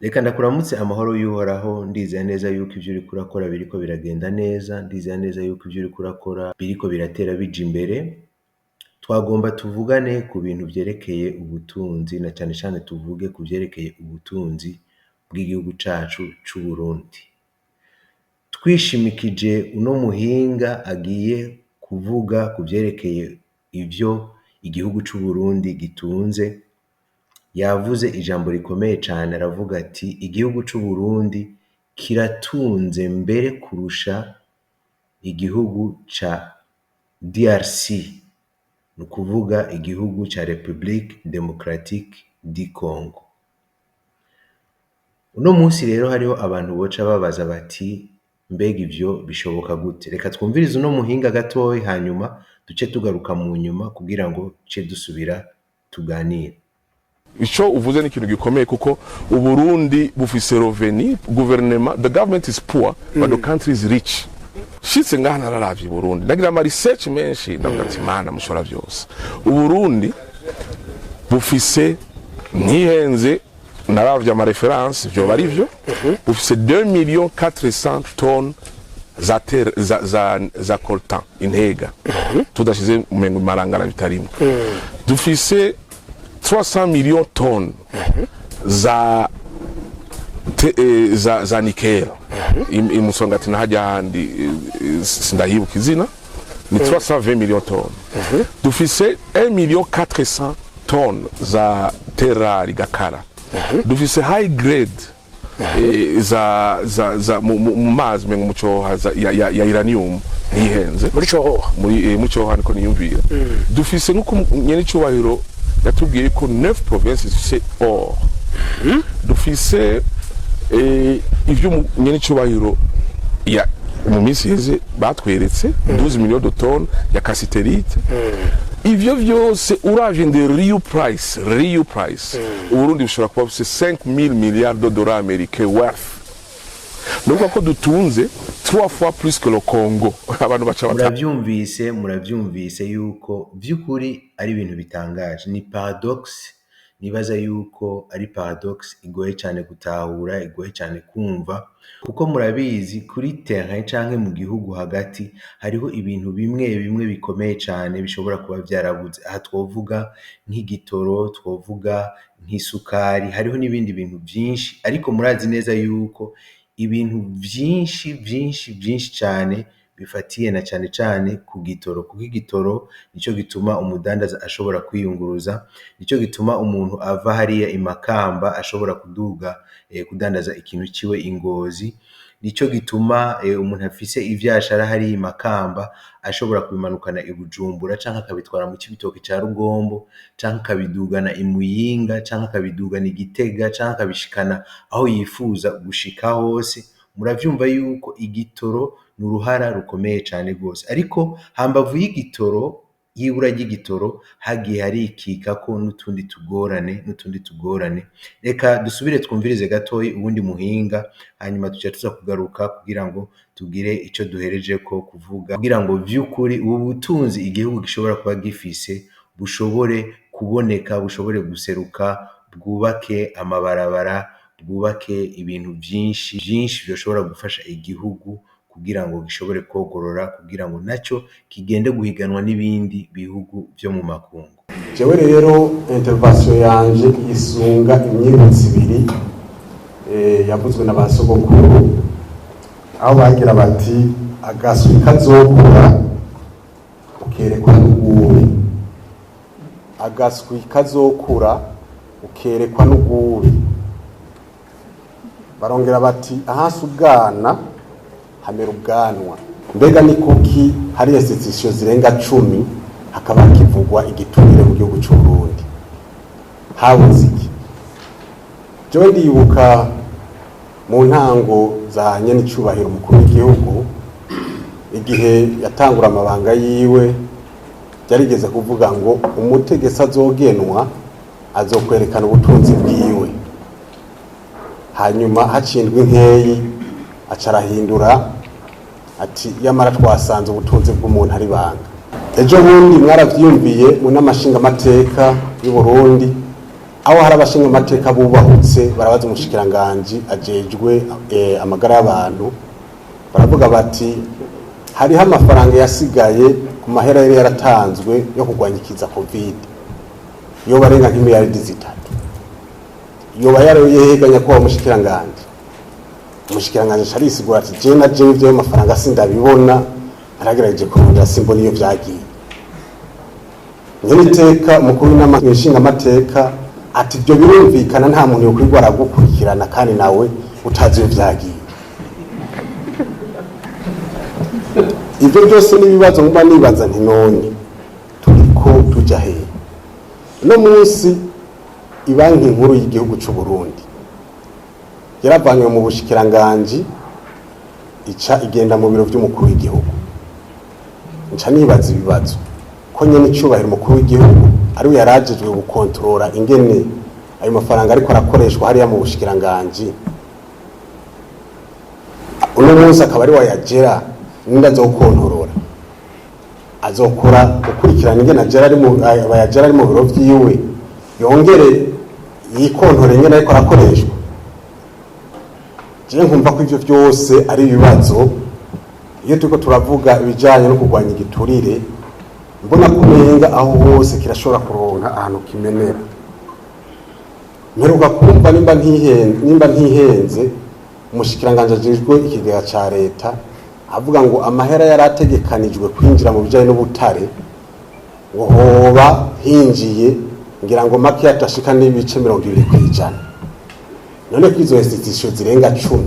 Reka ndakuramutse amahoro y'Uhoraho. Ndizera neza yuko ivyo uriko urakora biriko biragenda neza, ndizera neza yuko ivyo uriko urakora biriko biratera bija imbere. Twagomba tuvugane ku bintu vyerekeye ubutunzi, na cane cane tuvuge ku vyerekeye ubutunzi bw'igihugu cacu c'Uburundi. Twishimikije uno muhinga agiye kuvuga ku vyerekeye ivyo igihugu c'Uburundi gitunze, yavuze ijambo rikomeye cane, aravuga ati: "Igihugu c'Uburundi kiratunze mbere kurusha igihugu ca DRC", ni ukuvuga igihugu ca République Démocratique du Congo. Uno munsi rero hariho abantu boca babaza bati: "Mbega ivyo bishoboka gute?" Reka twumvirize uno muhinga gatoyi, hanyuma duce tugaruka mu nyuma kugira ngo duce dusubira tuganire. Ico uvuze ni ikintu gikomeye, kuko Uburundi bufise revenu. Gouvernement, the government is poor, but the country is rich. Shitse ngaha, nararavye Burundi, ndagira ama research menshi, ndavuga ati: "Mana mushobora byose." Uburundi bufise, ntihenze, naravye ama références, vyoba ari vyo, bufise 2 millions 400 tonnes za terre, za coltan intega, tudashize umengo marangara bitarimo. Dufise 300 millions tonnes za nickel imusongati na hajya handi, sindahibuka izina, ni 320 millions tonnes. Dufise 1 million 400 tonnes za terre gakara. Dufise high grade za mu mazi, mengo mu Cohoha, ya uranium, ntihenze. Muri Cohoha? Muri Cohoha niko niyumvira. Dufise, nkuko nyene icubahiro yatubwiye, ko 9 provinces zifise or. Dufise ivyo nyene icubahiro ya mu minsi iheze batweretse, 12 millions de tonnes ya cassitérite. Ivyo vyose uravye the real price, real price, Uburundi bushobora kuba bufise 5000 milliards de dollars américains worth. Ni ukuvuga ko dutunze trois fois plus que le Congo. Abantu baca bata Muravyumvise yuko vy'ukuri ari ibintu bitangaje, ni paradoxe. Nibaza yuko ari paradoxe igoye cane gutahura, igoye cane kumva, kuko murabizi, kuri terrain canke mu gihugu hagati hariho ibintu bimwe bimwe bikomeye cane bishobora kuba vyarabuze. Aha twovuga nk'igitoro, twovuga nk'isukari, hariho n'ibindi bintu vyinshi, ariko murazi neza yuko ibintu vyinshi vyinshi vyinshi cane bifatiye na cane cane ku gitoro, kuko igitoro nico gituma umudandaza ashobora kwiyunguruza, nico gituma umuntu ava hariya i Makamba ashobora kuduga kudandaza ikintu ciwe i Ngozi, nico gituma umuntu afise ivyashara hariya i Makamba ashobora kubimanukana i Bujumbura, canke akabitwara mu Cibitoke ca Rugombo, canke akabidugana i Muyinga, canke akabidugana i Gitega, canke akabishikana aho yifuza gushika hose. Muravyumva yuko igitoro ni uruhara rukomeye cane gose. Ariko hambavu y'igitoro, y'ibura ry'igitoro, hagiye harikikako n'utundi tugorane, n'utundi tugorane. Reka dusubire twumvirize gatoyi uwundi muhinga, hanyuma tuca tuza kugaruka kugira ngo tugire ico duherejeko kuvuga, kugira ngo vy'ukuri ubu butunzi igihugu gishobora kuba gifise bushobore kuboneka, bushobore guseruka, bwubake amabarabara, bwubake ibintu vyinshi vyinshi vyoshobora gufasha igihugu kugira ngo gishobore kwogorora, kugira ngo naco kigende guhiganwa n'ibindi bihugu vyo mu makungu. Jewe rero intervention yanje isunga imyibutso ibiri yavuzwe na ba sogokuru, aho bagira bati: "Agaswi kazokura ukerekwa n'ugwuri, agaswi kazokura ukerekwa n'ugwuri." Barongera bati: "Ahasi ubwana hamera ubwanwa." Mbega ni kuki hari institution zirenga 10 hakaba hakivugwa igiturire mu gihugu cy'u Burundi? Habuze iki? Jewe ndibuka mu ntango za nyenicubahiro umukuru w'igihugu, igihe yatangura amabanga yiwe, yarigeze kuvuga ngo umutegetsi azogenwa azokwerekana ubutunzi bwiwe. Hanyuma hacindwa inkeyi, aca arahindura ati: "Yamara twasanze ubutunzi bw'umuntu ari banga." Ejo bundi mwaravyiyumviye mu nama nshingamateka y'u Burundi, aho Aho hari abashinga amateka bubahutse barabaza umushikiranganji ajejwe amagara y'abantu, baravuga bati hariho amafaranga yasigaye ku mahera yari yaratanzwe yo kurwanya ikiza Covid, yoba arenga nk'imiliyaridi 3, yoba yarayoyeganya ko umushikiranganji. Umushikiranganji arisigura ati je na jewe ivyo mafaranga sindabibona, naragerageje kurondera simbona iyo vyagiye. Nyeniteka umukuru w'inama nshingamateka ati ibyo birumvikana, nta muntu yokwirwa aragukurikirana kandi nawe utazi iyo vyagiye. Ibyo byose n'ibibazo nkuba nibaza nti none turiko tuja hehe? Uno munsi ibanki nkuru y'igihugu c'u Burundi yaravanywe mu bushikiranganji, ica igenda mu biro vy'umukuru w'igihugu. Nca nibaza ibibazo ko nyene icubahiro umukuru w'igihugu ariwe yarajejwe gukontorora ingene ayo mafaranga ariko arakoreshwa hariya mu bushikiranganji, uno munsi akaba ari wayagera, ninde azokontorora, azokora gukurikirana ingene agera ari mu bayagera ari mu biro vyiwe, yongere yikontore ingene ariko arakoreshwa? Je nkumva ko ivyo vyose ari ibibazo. Iyo turiko turavuga ibijanye no kurwanya igiturire, mbona ko umenga aho hose kirashobora kuronka ahantu kimenera. Mperuka kumva, nimba ntihenze, umushikiranganji ajejwe ikigega ca leta avuga ngo amahera yari ategekanijwe kwinjira mu bijanye n'ubutare, ngo hoba hinjiye ngira ngo make atashika n'ibice 20%. None ko izo institution zirenga 10,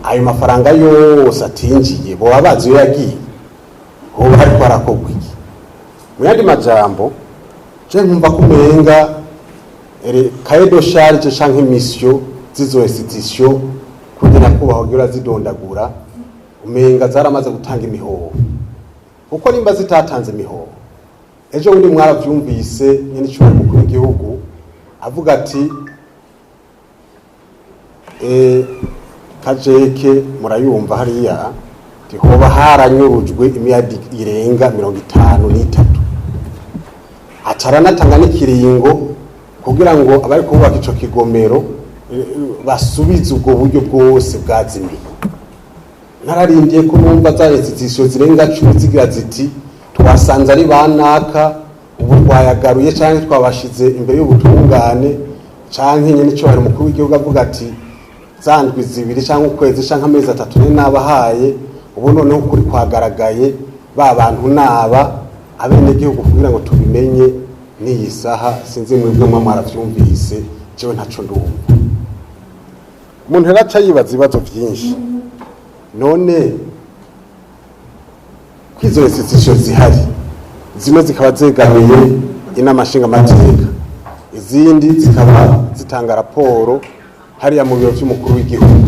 ayo mafaranga yose atinjiye, boba bazi iyo yagiye? Hoba hariko harakorwa iki? Mu yandi majambo, je nkumva ko umenga cahier de charge canke mission z'izo institution, kugira kubaho zidondagura, umenga zaramaze gutanga imihoho. Kuko nimba zitatanze imihoho, ejo bundi mwaravyumvise nyene icubahiro umukuru w'igihugu avuga ati kajeke murayumva hariya ati hoba haranyurujwe imiyadi irenga 53, acaranatanga n'ikiringo kugira ngo abari kubaka ico kigomero basubize ubwo buryo bwose bwazimiye. Nararindiye ko numva za institution zirenga 10 zigira ziti twasanze ari banaka, ubu twayagaruye canke twabashize imbere y'ubutungane, canke nyene ico hari umukuru w'igihugu avuga ati za ndwi 2 canke ukwezi canke amezi 3 ne nabahaye, ubu noneho ukuri kwagaragaye, ba bantu naba abenegihugu kugira ngo tubimenye. N'iyi saha sinzi mwebwe mwa mwaravyumvise, jewe ntaco ndumva. Umuntu yaraca yibaza ibibazo vyinshi. None ko izo institution zihari, zimwe zikaba zegamiye inama nshingamateka, izindi zikaba zitanga raporo hariya mu biro vy'umukuru w'igihugu,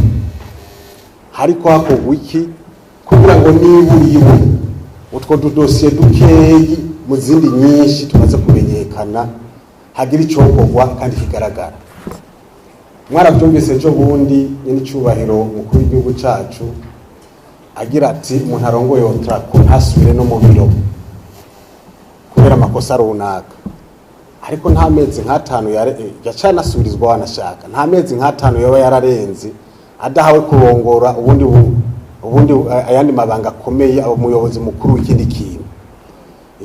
hariko hakorwa iki kugira ngo niburiwe utwo dudosiye dukeyi mu zindi nyinshi tumaze kumenyekana hagira icokorwa kandi kigaragara? Mwaravyumvise ejo bundi nyene icubahiro umukuru w'igihugu cacu agira ati umuntu arongoye OTRACO ntasubire no mu biro kubera amakosa runaka. Ariko nta mezi nk'atanu yacanasubirizwa, wanashaka nta mezi nk'atanu yoba yararenze adahawe kurongora ubundi ayandi mabanga akomeye, abo umuyobozi mukuru w'ikindi kintu.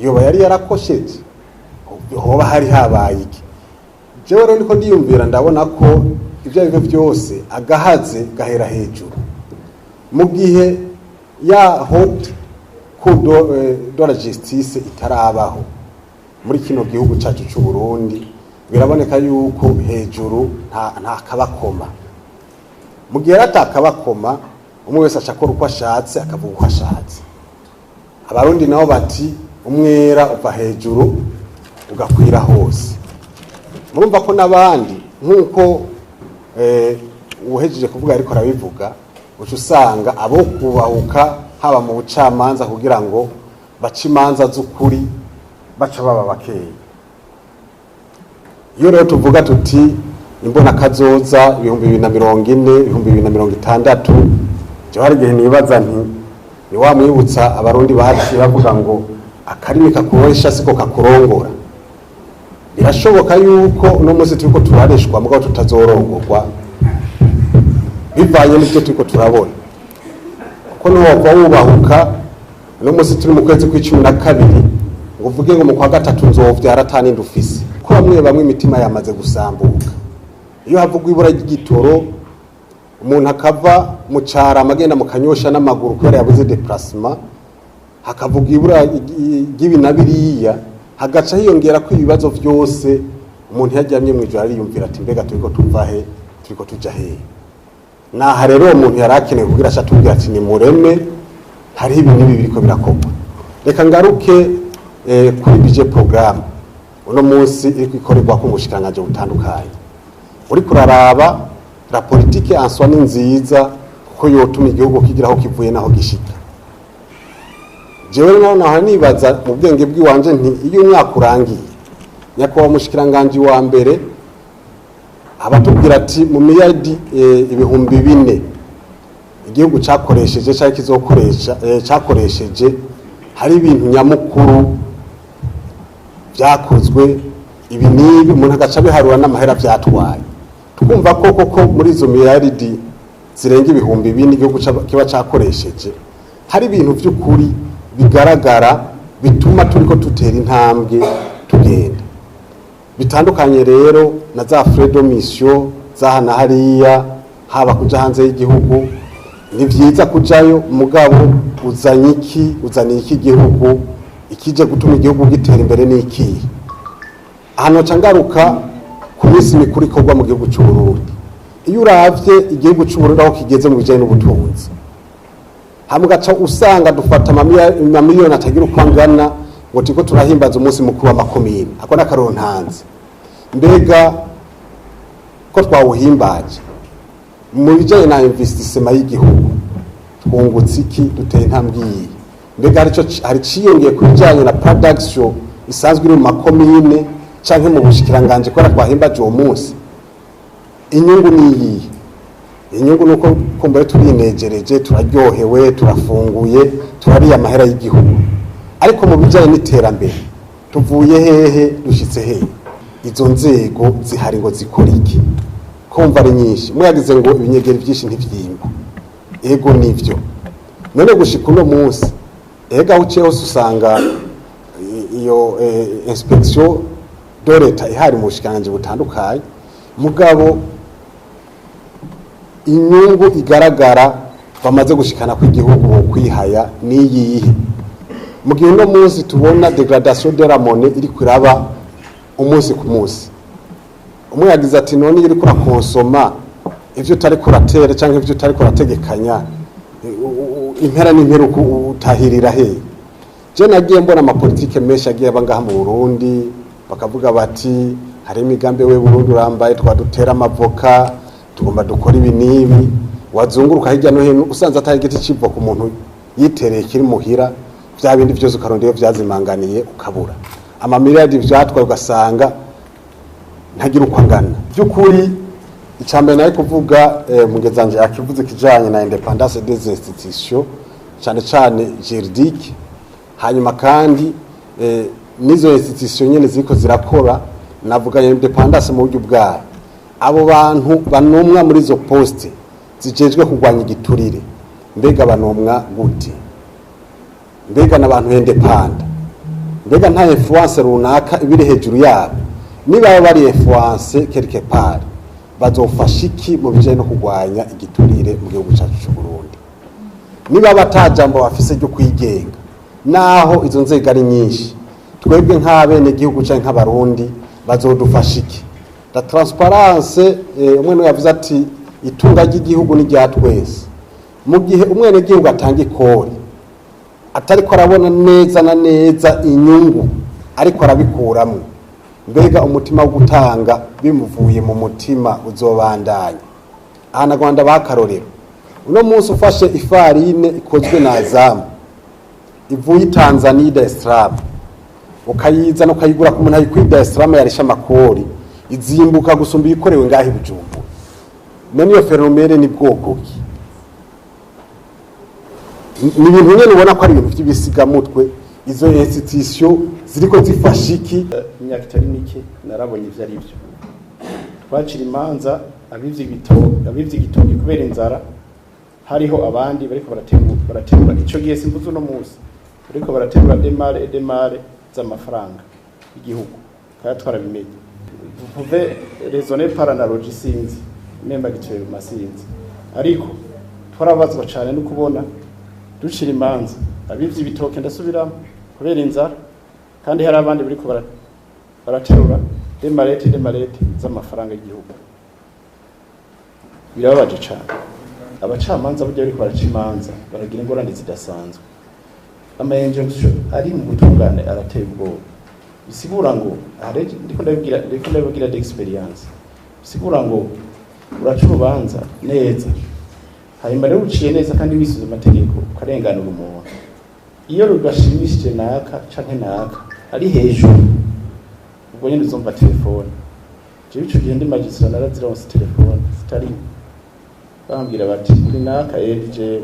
Yoba yari yarakosheje? Hoba hari habaye iki? Jewe rero niko ndiyumvira, ndabona ko ibyo ari byo byose agahaze gahera hejuru. Mu gihe ya haute cour de la justice itarabaho muri kino gihugu cacu c'u Burundi, biraboneka yuko hejuru nta kabakoma. Mu gihe rero atakabakoma, umwe wese aca akora uko ashatse, akavuga uko ashatse. Abarundi nabo bati umwera uva hejuru ugakwira hose. Murumva ko n'abandi, nk'uko uhejeje kuvuga ariko arabivuga, uca usanga abo kubahuka haba mu bucamanza kugira ngo bace imanza z'ukuri baca baba bakeya. Iyo rero tuvuga tuti imbona kazoza 2040, 2060, jewe hari igihe nibaza nti ni wa mwibutsa abarundi baciye bavuga ngo akarimi kakubohesha siko kakurongora. Birashoboka yuko uno munsi turiko turareshwa, mugabo tutazorongorwa, bivanye n'ibyo turiko turabona, kuko ntiwova wubahuka uno munsi turi mu kwezi kw'12 ngo uvuge ngo mu kwa gatatu nzovyara atanindi ufise, ko bamwe bamwe imitima yamaze gusambuka. Iyo havugwa ibura ry'igitoro, umuntu akava mu Carama agenda mu Kanyosha n'amaguru kubera yabuze déplacement, hakavuga ibura ry'ibi na biriya, hagaca hiyongera ko ibibazo vyose, umuntu yaryamye mw'ijoro ariyumvira ati: "Mbega turiko tuva he? Turiko tuja hehe?" Naha rero uwo muntu yari akeneye kugira aca atubwira ati: "Nimureme, hariho ibi n'ibi biriko birakorwa." Reka ngaruke kuri budget programme uno munsi iriko ikorerwako mu bushikiranganji butandukanye. Uriko uraraba, la politique en soi ni nziza, kuko yotuma igihugu kigira aho kivuye naho gishika. Jewe naho naho nibaza mu bwenge bw'iwanje nti: iyo umwaka urangiye, nyakubahwa mushikiranganji wa mbere abatubwira ati mu miliyardi 4000 igihugu cakoresheje cyangwa kizokoresha, cakoresheje, hari ibintu nyamukuru byakozwe ibi n'ibi, umuntu agaca abiharura n'amahera vyatwaye, tukumva ko koko muri izo miliyaridi zirenga 4000 igihugu kiba cakoresheje, hari ibintu vy'ukuri bigaragara bituma turiko tutera intambwe tugenda. Bitandukanye rero na za frais de mission zaha na hariya, haba kuja hanze y'igihugu. Ni vyiza kujayo, mugabo uzanye iki? Uzaniye iki igihugu? Ikije gutuma igihugu gitera imbere ni ikihe? Ahantu nca ngaruka ku minsi mikuru ikorwa mu gihugu cy'u Burundi. Iyo uravye igihugu cy'u Burundi aho kigeze mu bijanye n'ubutunzi, hamwe ugaca usanga dufata amamiliyoni atagira uko angana ngo turiko turahimbaza umunsi mukuru w'amakomine. Ako n'akaroro ntanze. Mbega ko twawuhimbaje, mu bijanye na investissement y'igihugu twungutse iki? Duteye intambwe iyihe? Mbega hari ciyongeye ku bijanye na production isanzwe iri mu makomine canke mu bushikiranganji kubera twahimbaje uwo munsi? Inyungu ni iyihe? Inyungu ni uko kumbure turinejereje, turaryohewe, turafunguye, turariye amahera y'igihugu, ariko mu bijanye n'iterambere tuvuye hehe, dushitse hehe? Izo nzego zihari ngo zikora iki, kumva ari nyinshi? Mwagize ngo ibinyegeri byinshi ntivyimba. Ego, nivyo. None gushika uno munsi, ega aho uciye hose usanga iyo inspection de l'État ihari mu bushikiranganji butandukanye, mugabo inyungu igaragara bamaze gushikana ko igihugu kwihaya niyihe, mu gihe uno munsi tubona dégradation de la monnaie iri kuraba umunsi ku munsi? Umwe yagize ati: "None iyo uriko urakonsoma ivyo utari kuratera canke ivyo utari kurategekanya, impera n'impera utahirira hehe?" Je nagiye mbona amapolitike menshi agiye aba ngaha mu Burundi, bakavuga bati: "Hari imigambi, we Burundi urambaye, twadutera amavoka, tugomba dukora ibi n'ibi." Wazunguruka hirya no hino, usanze atari igiti c'ivoka umuntu yitereye kiri muhira, vya bindi vyose ukarondera iyo vyazimanganiye ukabura. Amamiliyardi vyatwaye ugasanga ntagira uko angana. By'ukuri, icambere nayo kuvuga, mugezanje yakivuze, kijanye na indépendance des institutions, cyane cyane juridique. Hanyuma kandi n'izo institution nyene ziriko zirakora, navuga indépendance mu buryo bwayo. Abo bantu banumwa muri izo poste zijejwe kurwanya igiturire, mbega banumwa gute? Mbega n'abantu indépendants? Mbega nta influence runaka ibiri hejuru yabo? Niba baba bari influencés quelque part, bazofasha iki mu bijanye no kurwanya igiturire mu gihugu cyacu cy'u Burundi, niba batajambo bafise ryo kwigenga? Naho izo nzego ari nyinshi, twebwe nk'abene gihugu canke nk'abarundi bazodufasha iki? La transparence, umwe niwe yavuze ati: "Itunga ry'igihugu ni rya twese." Mu gihe umwene gihugu atanga ikori atariko arabona neza na neza inyungu ariko arabikuramwo, mbega umutima wo gutanga bimuvuye mu mutima uzobandanya? Aha na Rwanda bakarorero. Uno munsi ufashe ifarine ikozwe na Azamu ivuye i Tanzania, Dar es Salaam, ukayizana ukayigura ku muntu ayikuye Dar es Salaam yarisha amakori, izimbuka gusumba ibikorewe ngaho i Bujumbura. None iyo phénomène ni bwoko ki? Ni ibintu nyene ubona ko ari ibintu vy'ibisigamutwe. Izo institution ziriko zifasha iki? Imyaka itari mike narabonye ivyo ari byo. Twacira imanza abivye igitoki kubera inzara, hariho abandi bariko barategura ico gihe, simvuze uno munsi, bariko barategura des malles et des malles z'amafaranga y'igihugu, kandi twarabimenye. Vous pouvez raisonner par analogie, sinzi nemba giteye mu masinzi, ariko twarabazwa cane no kubona ducira imanza abivye ibitoke, ndasubiramo, kubera inzara, kandi hari abandi bariko baraterura des mallettes, des mallettes z'amafaranga y'igihugu. Birababaje cane. Abacamanza burya bariko baraca imanza baragira ingorane zidasanzwe. Ama injonction ari mu butungane arateye ubwoba. Bisigura ngo aha rero ndiko ndabibwira d'expérience, bisigura ngo uraca urubanza neza, hanyuma rero uciye neza kandi wisuza amategeko, ukarenganura umuntu. Iyo rugashimishije naka canke naka ari hejuru, ubwo nyene uzumva telefone. Jewe ico gihe ndi magistrat, narazironse telefone zitari nke, bambwira bati: "Uri naka?" "Eh, jewe."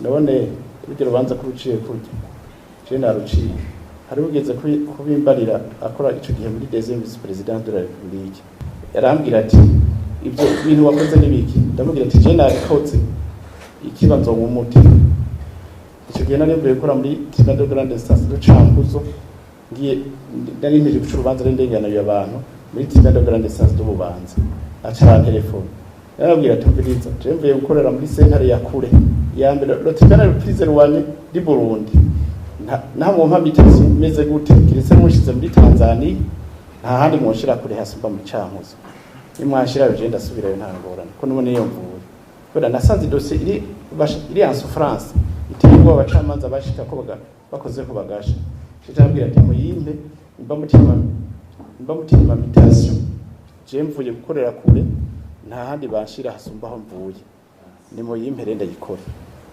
"None urugero rubanza ko ruciye kurya?" "Je naruciye." Hari ugeze kubimbarira akora ico gihe muri deuxième vice président de la République, yarambwira ati: "Ibyo bintu wakoze nibiki?" Ndamubwira ati: "Je nabikoze, ikiba nzonka umuti." Icyo gihe nari mvuye gukora muri tribunal de grande instance de Cankuzo, ngiye nari mpejeje guca urubanza n'indenganuye abantu muri tribunal de grande instance de Bubanza, aca arantelefone, yarabwira ati: "Umviriza, je mvuye gukorera muri sentare ya kure ya mbere, le tribunal le plus éloigné du Burundi. Nta mwompa mutation imeze gute, kiretse mushize muri Tanzania, nta handi mwonshira kure hasumba mu Cankuzo. Nimwanshira je ndasubirayo, nta ngorane, ko nubone iyo mvuye, kubera nasanze idosiye iri en souffrance, iteye ubwoba, abacamanza bashika ko bakoze ko bagasha." Ndababwira ati: "Muyimpe, imba mutima mutation. Je mvuye gukorera kure, nta handi banshira hasumba aho mvuye, nimuyimpe rero ndayikore."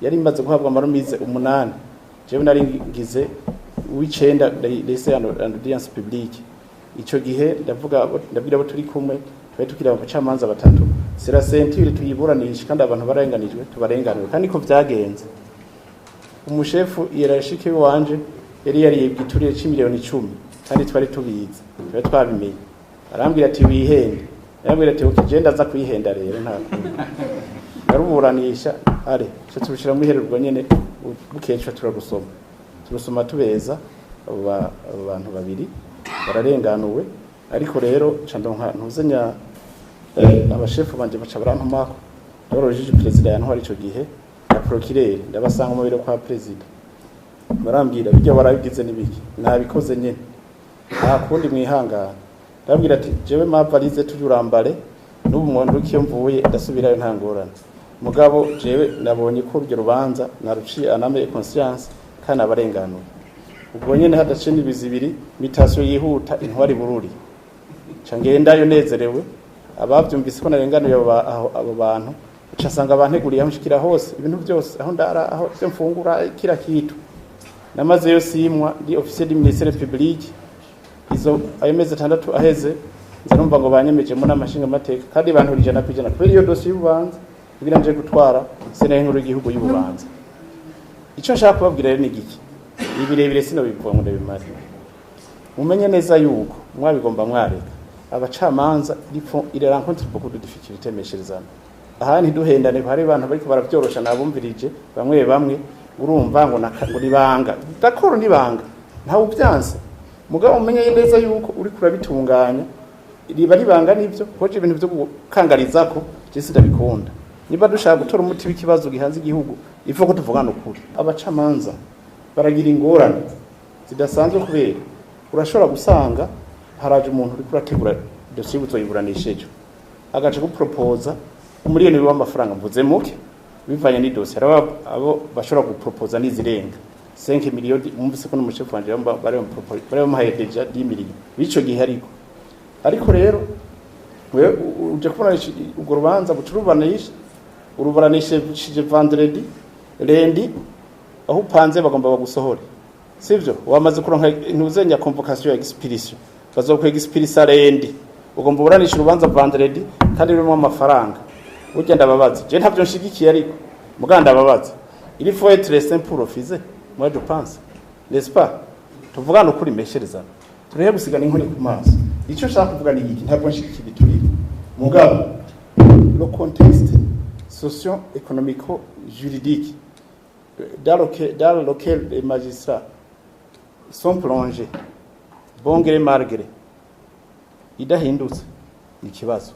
Yari imaze guhabwa ama remises 8, jewe nari ngize uw'icenda, ndayise en audience publique. Ico gihe ndavuga, ndabwira abo turi kumwe, twari tukiri abacamanza batatu: "C'est la ceinture, tuyiburanisha, kandi abantu barenganijwe tubarenganure." Kandi ko vyagenze, umushefu hiérarchique wanje yari yariye igiturire c'imiliyoni 10, kandi twari tubizi, twari twabimenye. Arambwira ati: "Wihende." Arambwira ati: "Okay, je ndaza kwihenda rero, nta kundi." Ndaruburanisha, are cyo turushira mu ihererwa nyene, bukeye turarusoma, turusoma tubeza. Abo bantu babiri bararenganuwe. Ariko rero ca ndonka ntuzenya abashefu banje baca barantumako. Ndabona perezida yantwara ico gihe na procureur, ndabasanga mu biro kwa perezida, barambwira: "Bijya warabigize n'ibiki?" "Nabikoze nyene, nta kundi, mwihangana." Ndababwira ati: "Jewe ma valise tujurambare n'ubu mwondukiye mvuye, ndasubirayo, nta ngorane. Mugabo jewe nabonye ko urwo rubanza naruciye en âme et conscience, kandi abarenganuye." Ubwo nyene hadaciye n'ibizi ibiri, mutation yihuta intwari Bururi, ca ngendayo nezerewe. Abavyumvise ko narenganuye abo bantu, uca nsanga banteguriye aho nshikira hose, ibintu byose, aho ndara, aho ivyo mfungura, kila kitu. Namazeyo 6 mois ndi officier du ministère public. Izo ayo mezi 6 aheze, nza numva ngo banyemejemo n'amashinga amateka, kandi bantura 100% kubera iyo dosiye y'Ububanza, kugira nje gutwara sentare nkuru y'igihugu y'Ububanza. Ico nshaka kubabwira rero ni giki? Ibirebire sino bivuga ngo ndabimare. Mumenye neza yuko mwabigomba mwareka, abacamanza il rencontre beaucoup de difficultés, mes chers amis. Aha ntiduhendane, hari abantu bariko baravyorosha, nabumvirije bamwe bamwe, urumva ngo ngo nibanga. D'accord, nibanga, ntawe uvyanse, mugabo umenye neza yuko uri kurabitunganya riba ribanga. Nivyo koje ibintu vyo gukangarizako je sindabikunda. Niba dushaka gutora umuti w'ikibazo gihanze igihugu, ivo ko tuvugana ukuri. Abacamanza baragira ingorane zidasanzwe, kubera urashobora gusanga haraje umuntu uriko urategura dosiye uzoyiburanisha ejo, agaca gupropoza umuriyoni w'amafaranga, mvuze muke bivanye n'idosiye. Hari abo bashobora gupropoza n'izirenga 5 millions. Mwumvise ko n'umushefu wanje bari bamuhaye déjà 10 millions b'ico gihe. Ariko rero we uje kuburanisha urwo rubanza, buca uruburanisha, uruburanishije vendredi, lundi aho upanze bagomba bagusohore, sivyo? Wamaze kuronka ntuzenya convocation ya expulsion, bazokwexpulsa lundi, ugomba uburanisha urubanza vendredi, kandi rurimo amafaranga. Burya ndababaza, je ntavyo nshigikiye, ariko muganda ndababaza: il faut être simple pour refuser, moi je pense, n'est-ce pas? Tuvugane ukuri, mesherezana, turebe gusigana inkoni ku maso. Icyo nshaka kuvuga ni iki: ntabwo nshyigikiye ibiturire, mugabo le contexte socio-économico juridique dans lequel les magistrats sont plongés, bon gré mal gré, idahindutse ni ikibazo.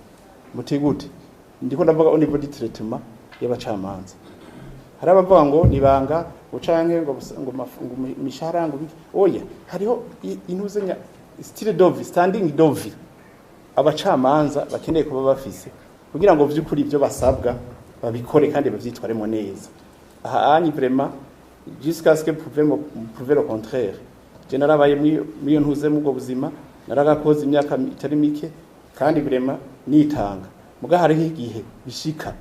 Muti gute? Ndiko ndavuga au niveau du traitement y'abacamanza. Hari abavuga ngo nibanga ucanke ngo mishahara, ngo biki. Oya, hariho intuzenya style de vie, standing de vie abacamanza bakeneye kuba bafise kugira ngo vy'ukuri ibyo basabwa babikore kandi bavyitwaremo neza. Aha anyi vraiment, jusqu'à ce que prouver le contraire, je narabaye muri iyo ntuze mu bwo buzima, naragakoze imyaka itari mike kandi vraiment nitanga. Muga hariho igihe bishika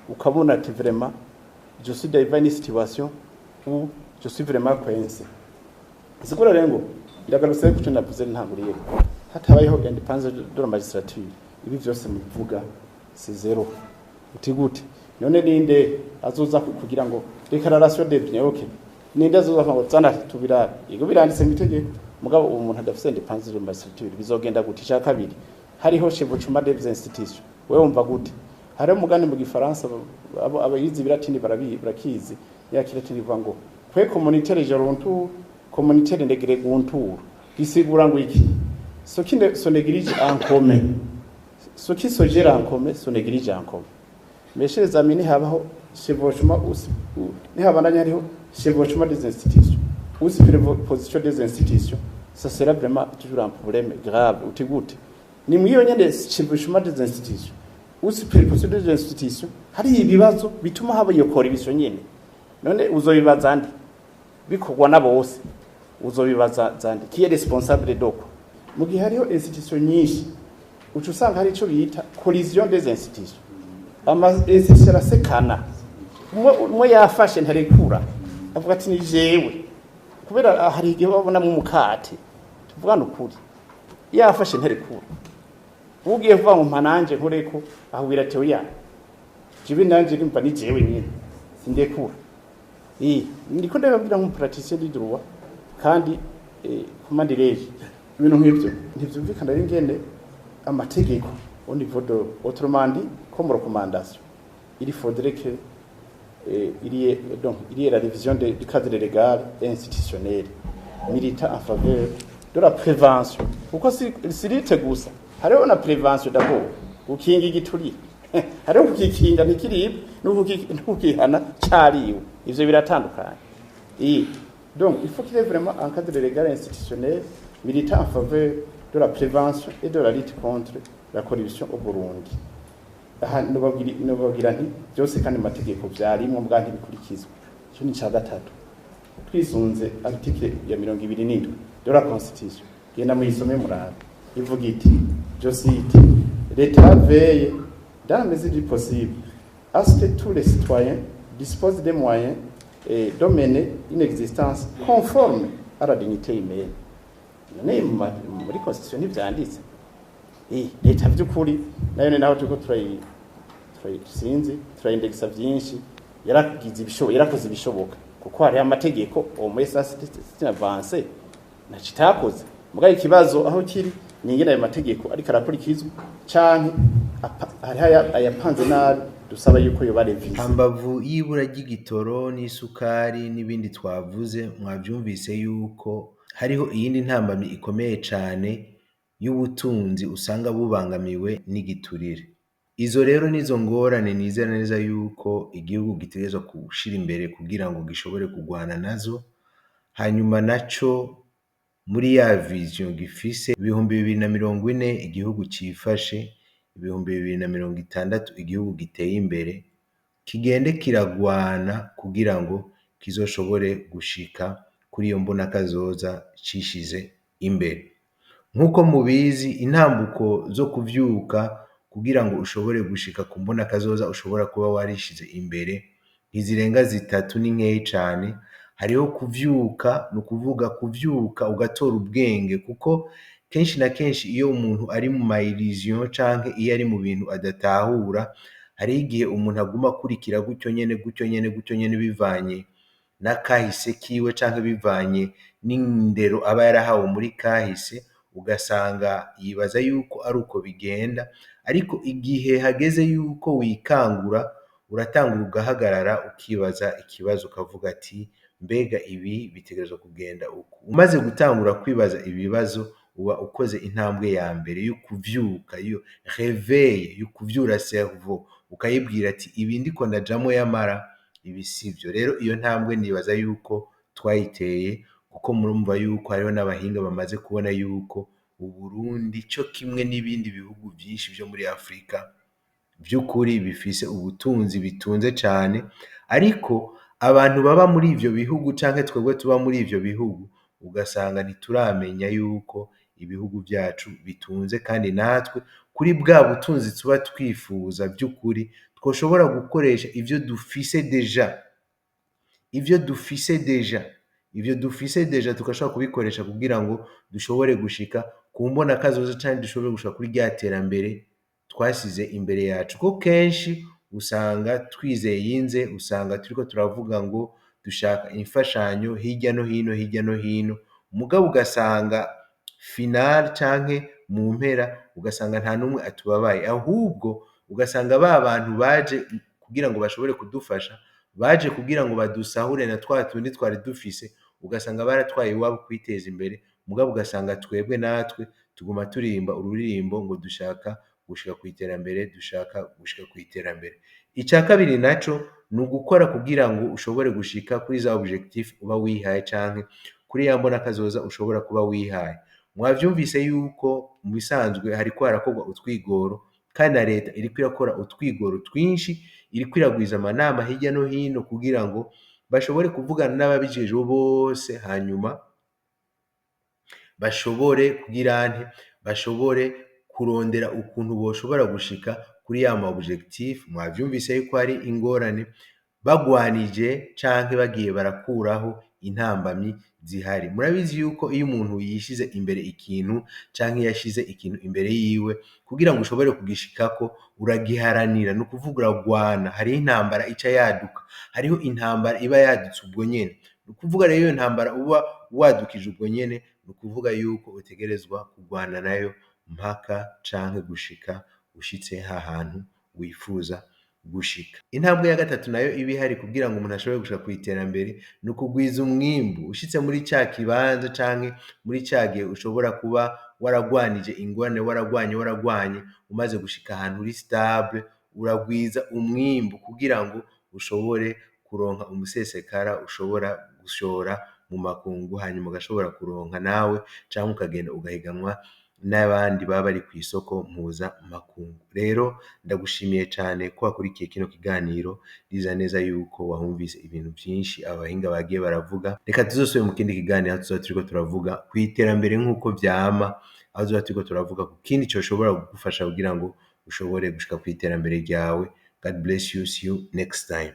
ukabona ati vraiment je suis dans une situation où je suis vraiment coincé. Sikura rero ngo ndagarutse kuco navuze ntanguriye: hatabayeho indépendance de la magistrature, ibi vyose muvuga c'est zéro. Uti gute? None ninde azoza kugira ngo déclaration de biens, okay, ninde azoza ngo zana tubirabe? Yego, biranditse mu itegeko, mugabo uwo muntu adafise indépendance de la magistrature bizogenda gute? Icya kabiri, hariho chevauchement des institutions. Wewe wumva gute? Hariho umugani mu gifaransa, abo abayizi biratini barakizi, ya kiratini ivuga ngo quae communiter gerentur, communiter negliguntur. Gisigura ngo iki? Ce qui ne se néglige en commun, ce qui se gère en commun se néglige en commun. Mes chers amis, nihabaho chevauchement, nihabandanya hariho chevauchement des institutions ou superposition des institutions, ça sera vraiment toujours un problème grave. Uti gute? Ni mwiyo nyene chevauchement des institutions ou superposition des institutions hari ibibazo bituma haba iyo corruption nyene. None uzobibaza nde? Bikorwa na bose, uzobibaza zande? Qui est responsable de quoi? Mu gihe hariho institution nyinshi, uca usanga hari ico bita collision des institutions. Ama institution arasekana, umwe yafashe ntarekura, avuga ati ni jewe, kubera hari igihe babonamwo umukate. Tuvugane ukuri, yafashe ntarekura. Ugiye kuvuga ngo mpa nanje nkoreko, ahubwira ati oya, jewe nanje nimva ni jewe nyine sindekura. Ndiko ndababwira nk'umu praticien du droit kandi comment dirais-je, ibintu nk'ivyo ntivyumvikana rero ingene amategeko au niveau de, autrement dit, comme recommandation, il faudrait que il y ait donc il y ait la révision du cadre légal et institutionnel militant en faveur de la prévention, kuko si lutte gusa, hariho na prévention d'abord, gukinga igiturire. Hariho kukikinga ntikiribwe n'ukukihana cariwe, ivyo biratandukanye. Et donc il faut qu'il y ait vraiment un cadre légal et institutionnel militant en faveur de la prévention et de la lutte contre la corruption au Burundi. Aha nobabwira nti byose kandi mu mategeko vyarimwo, mbwa ntibikurikizwa. Ico ni ica gatatu. Twisunze article ya 27 de la constitution, genda muyisome murabe, ivuga iti, je cite: "L'État veille dans la mesure du possible à ce que tous les citoyens disposent des moyens et de mener une existence conforme à la dignité humaine." None muri constitution ntivyanditse? Leta vy'ukuri nayo ni naho turiko turayi sinzi turayindegisa vyinshi. Yaragize ibishoboka, yarakoze ibishoboka, kuko hariho amategeko uwo muri ça c'est une avancée, ntaco itakoze. Mugabo ikibazo aho kiri ni ingene ayo mategeko ariko arakurikizwa, canke hariho ayapanze nabi, dusaba yuko yoba révisé. Hambavu y'ibura ry'igitoro n'isukari n'ibindi twavuze, mwavyumvise yuko hariho iyindi ntambamyi ikomeye cane y'ubutunzi usanga bubangamiwe n'igiturire. Izo rero nizo ngorane nizera neza yuko igihugu gitegerezwa gushira imbere kugira ngo gishobore kugwana nazo, hanyuma naco muri ya vision gifise 2040 igihugu cifashe, 2060 igihugu giteye imbere, kigende kiragwana kugira ngo kizoshobore gushika kuri iyo mbonakazoza cishize imbere. Nk'uko mubizi, intambuko zo kuvyuka kugira ngo ushobore gushika ku mbonakazoza ushobora kuba warishize imbere ntizirenga zitatu, ni nkeyi cane. Hariho kuvyuka, ni ukuvuga kuvyuka ugatora ubwenge, kuko kenshi na kenshi iyo umuntu ari mu ma illusion canke iyo ari mu bintu adatahura, hariho igihe umuntu aguma akurikira gutyo nyene, gutyo nyene, gutyo nyene, bivanye n'akahise kiwe canke bivanye n'indero aba yarahawe muri kahise, ugasanga yibaza yuko ari uko bigenda. Ariko igihe hageze yuko wikangura, uratangura ugahagarara, ukibaza ikibazo, ukavuga ati: "Mbega ibi bitegerezwa kugenda uku?" Umaze gutangura kwibaza ibibazo, uba ukoze intambwe ya mbere yo kuvyuka, yo réveil, yo kuvyura cerveau, ukayibwira ati: "Ibi ndiko ndajamwo, yamara ibi sivyo." Rero iyo ntambwe nibaza yuko twayiteye, kuko murumva yuko hariho n'abahinga bamaze kubona yuko Uburundi, co kimwe n'ibindi bihugu vyinshi vyo muri Afurika, vy'ukuri bifise ubutunzi, bitunze cane. Ariko abantu baba muri ivyo bihugu canke twebwe tuba muri ivyo bihugu, ugasanga ntituramenya yuko ibihugu vyacu bitunze, kandi natwe kuri bwa butunzi tuba twifuza, vy'ukuri twoshobora gukoresha ivyo dufise déjà, ivyo dufise déjà, ivyo dufise déjà tugashobora kubikoresha kugira ngo dushobore gushika ku mbona kazoza canke dushobore gushika kuri rya terambere twasize imbere yacu. Ko kenshi usanga twizeyinze, usanga turiko turavuga ngo dushaka imfashanyo hirya no hino, hirya no hino, mugabo ugasanga final canke mu mpera ugasanga nta n'umwe atubabaye. Ahubwo ugasanga ba bantu baje kugira ngo bashobore kudufasha, baje kugira ngo badusahure na twa tundi twari dufise. Ugasanga baratwaye iwabo kwiteza imbere, mugabo ugasanga twebwe natwe tuguma turirimba ururirimbo ngo dushaka gushika kw'iterambere, dushaka gushika kw'iterambere. Ica kabiri naco ni ugukora kugira ngo ushobore gushika kuri za objectif uba wihaye canke kuri ya mbona kazoza ushobora kuba wihaye. Mwavyumvise yuko mu bisanzwe hariko harakorwa utwigoro, kandi na leta iriko irakora utwigoro twinshi, iriko iragwiza amanama hirya no hino kugira ngo bashobore kuvugana n'ababijejwe bose, hanyuma bashobore kugira nte? Bashobore kurondera ukuntu boshobora gushika kuri ya ma objectif. Mwavyumvise yuko hari ingorane, bagwanije canke bagiye barakuraho intambamyi zihari. Murabizi yuko iyo umuntu yishize imbere ikintu canke yashize ikintu imbere yiwe, kugira ngo ushobore kugishikako uragiharanira, ni ukuvuga uragwana. Hariho intambara ica yaduka, hariho intambara iba yadutse ubwo nyene. Ni ukuvuga rero iyo ntambara uba wadukije ubwo nyene, ni ukuvuga yuko utegerezwa kugwana nayo mpaka canke gushika ushitse hahantu wifuza gushika. Intambwe ya gatatu nayo iba ihari kugira ngo umuntu ashobore gushika kw'iterambere ni ukugwiza umwimbu. Ushitse muri ca kibanza canke muri ca gihe ushobora kuba waragwanije ingorane, waragwanye, waragwanye, umaze gushika ahantu uri stable, uragwiza umwimbu kugira ngo ushobore kuronka umusesekara ushobora gushora mu makungu, hanyuma ugashobora kuronka nawe canke ukagenda ugahiganwa n'abandi baba bari kw'isoko mpuzamakungu. Rero ndagushimiye cane ko wakurikiye kino kiganiro. Ndizera neza yuko wahumvise ibintu vyinshi abahinga bagiye baravuga. Reka tuzosubire mu kindi kiganiro aho tuzoba turiko turavuga kw'iterambere nk'uko vyama, aho tuzoba turiko turavuga ku kindi coshobora kugufasha kugira ngo ushobore gushika kw'iterambere ryawe. God bless you, see you next time.